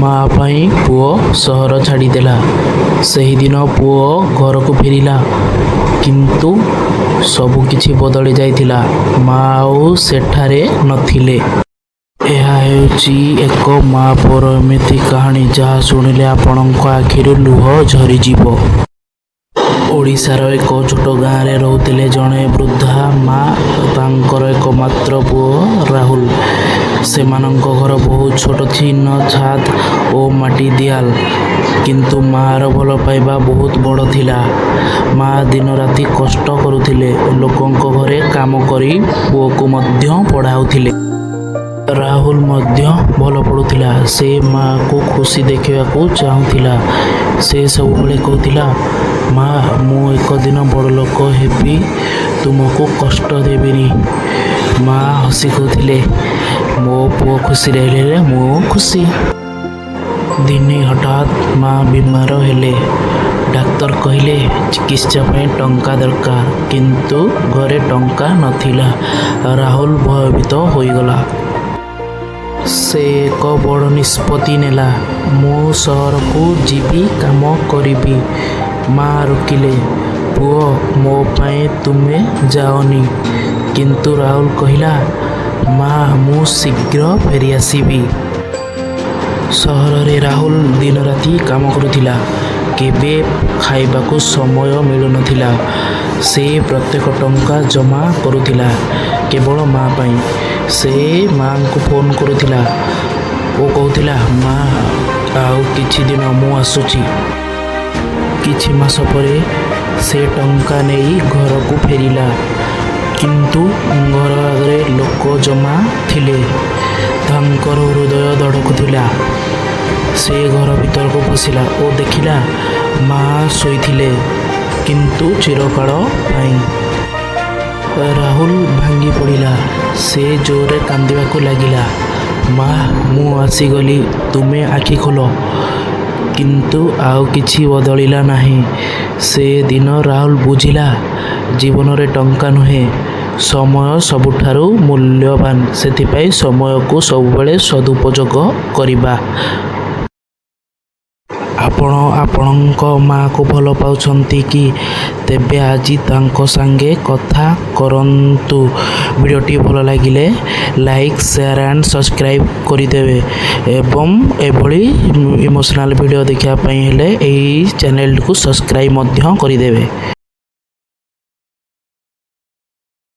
ମା ପାଇଁ ପୁଅ ସହର ଛାଡ଼ିଦେଲା। ସେହିଦିନ ପୁଅ ଘରକୁ ଫେରିଲା, କିନ୍ତୁ ସବୁକିଛି ବଦଳି ଯାଇଥିଲା। ମା ଆଉ ସେଠାରେ ନଥିଲେ। ଏହା ହେଉଛି ଏକ ମା ପୁଅର ଏମିତି କାହାଣୀ, ଯାହା ଶୁଣିଲେ ଆପଣଙ୍କ ଆଖିରୁ ଲୁହ ଝରିଯିବ। ଓଡ଼ିଶାର ଏକ ଛୋଟ ଗାଁରେ ରହୁଥିଲେ ଜଣେ ବୃଦ୍ଧା ମା, ତାଙ୍କର ଏକମାତ୍ର ପୁଅ ରାହୁଲ। ସେମାନଙ୍କ ଘର ବହୁତ ଛୋଟ, ଟିଣ ଛାତ ଓ ମାଟି ଦିଆଲ। କିନ୍ତୁ ମାଆର ଭଲପାଇବା ବହୁତ ବଡ଼ ଥିଲା। ମା ଦିନରାତି କଷ୍ଟ କରୁଥିଲେ, ଲୋକଙ୍କ ଘରେ କାମ କରି ପୁଅକୁ ମଧ୍ୟ ପଢ଼ାଉଥିଲେ। ରାହୁଲ ମଧ୍ୟ ଭଲ ପଢ଼ୁଥିଲା। ସେ ମାଆକୁ ଖୁସି ଦେଖିବାକୁ ଚାହୁଁଥିଲା। ସେ ସବୁବେଳେ କହୁଥିଲା, "ମା, ମୁଁ ଏକଦିନ ବଡ଼ ଲୋକ ହେବି, ତୁମକୁ କଷ୍ଟ ଦେବିନି।" ମା ହସି କହୁଥିଲେ, "ମୋ ପୁଅ ଖୁସିରେ ରହିଲେ ମୁଁ ଖୁସି।" ଦିନେ ହଠାତ୍ ମା ବିମାର ହେଲେ। ଡାକ୍ତର କହିଲେ ଚିକିତ୍ସା ପାଇଁ ଟଙ୍କା ଦରକାର, କିନ୍ତୁ ଘରେ ଟଙ୍କା ନଥିଲା। ରାହୁଲ ଭୟଭୀତ ହୋଇଗଲା। ସେ ଏକ ବଡ଼ ନିଷ୍ପତ୍ତି ନେଲା, "ମୁଁ ସହରକୁ ଯିବି, କାମ କରିବି।" ମା ରୋକିଲେ, "ପୁଅ, ମୋ ପାଇଁ ତୁମେ ଯାଅନି।" କିନ୍ତୁ ରାହୁଲ କହିଲା, "ମା, ମୁଁ ଶୀଘ୍ର ଫେରିଆସିବି।" ସହରରେ ରାହୁଲ ଦିନରାତି କାମ କରୁଥିଲା। କେବେ ଖାଇବାକୁ ସମୟ ମିଳୁନଥିଲା। ସେ ପ୍ରତ୍ୟେକ ଟଙ୍କା ଜମା କରୁଥିଲା, କେବଳ ମା ପାଇଁ। ସେ ମାଆଙ୍କୁ ଫୋନ୍ କରୁଥିଲା ଓ କହୁଥିଲା, "ମା, ଆଉ କିଛି ଦିନ, ମୁଁ ଆସୁଛି।" କିଛି ମାସ ପରେ ସେ ଟଙ୍କା ନେଇ ଘରକୁ ଫେରିଲା। କିନ୍ତୁ ଘର ଆଗରେ ଲୋକ ଜମା ଥିଲେ। ତାଙ୍କର ହୃଦୟ ଧଡ଼କୁଥିଲା। ସେ ଘର ଭିତରକୁ ପଶିଲା ଓ ଦେଖିଲା ମା ଶୋଇଥିଲେ, କିନ୍ତୁ ଚିରକାଳ ପାଇଁ। ରାହୁଲ ଭାଙ୍ଗି ପଡ଼ିଲା। ସେ ଜୋରରେ କାନ୍ଦିବାକୁ ଲାଗିଲା, "ମା, ମୁଁ ଆସିଗଲି, ତୁମେ ଆଖି ଖୋଲ।" କିନ୍ତୁ ଆଉ କିଛି ବଦଳିଲା ନାହିଁ। ସେ ଦିନ ରାହୁଲ ବୁଝିଲା, ଜୀବନରେ ଟଙ୍କା ନୁହେଁ, ସମୟ ସବୁଠାରୁ ମୂଲ୍ୟବାନ। ସେଥିପାଇଁ ସମୟକୁ ସବୁବେଳେ ସଦୁପଯୋଗ କରିବା। ଆପଣ ଆପଣଙ୍କ ମାଆକୁ ଭଲ ପାଉଛନ୍ତି କି? ତେବେ ଆଜି ତାଙ୍କ ସାଙ୍ଗେ କଥା କରନ୍ତୁ। ଭିଡ଼ିଓଟି ଭଲ ଲାଗିଲେ ଲାଇକ୍, ସେୟାର ଆଣ୍ଡ ସବସ୍କ୍ରାଇବ୍ କରିଦେବେ ଏବଂ ଏଭଳି ଇମୋସନାଲ୍ ଭିଡ଼ିଓ ଦେଖିବା ପାଇଁ ହେଲେ ଏହି ଚ୍ୟାନେଲଟିକୁ ସବସ୍କ୍ରାଇବ୍ ମଧ୍ୟ କରିଦେବେ।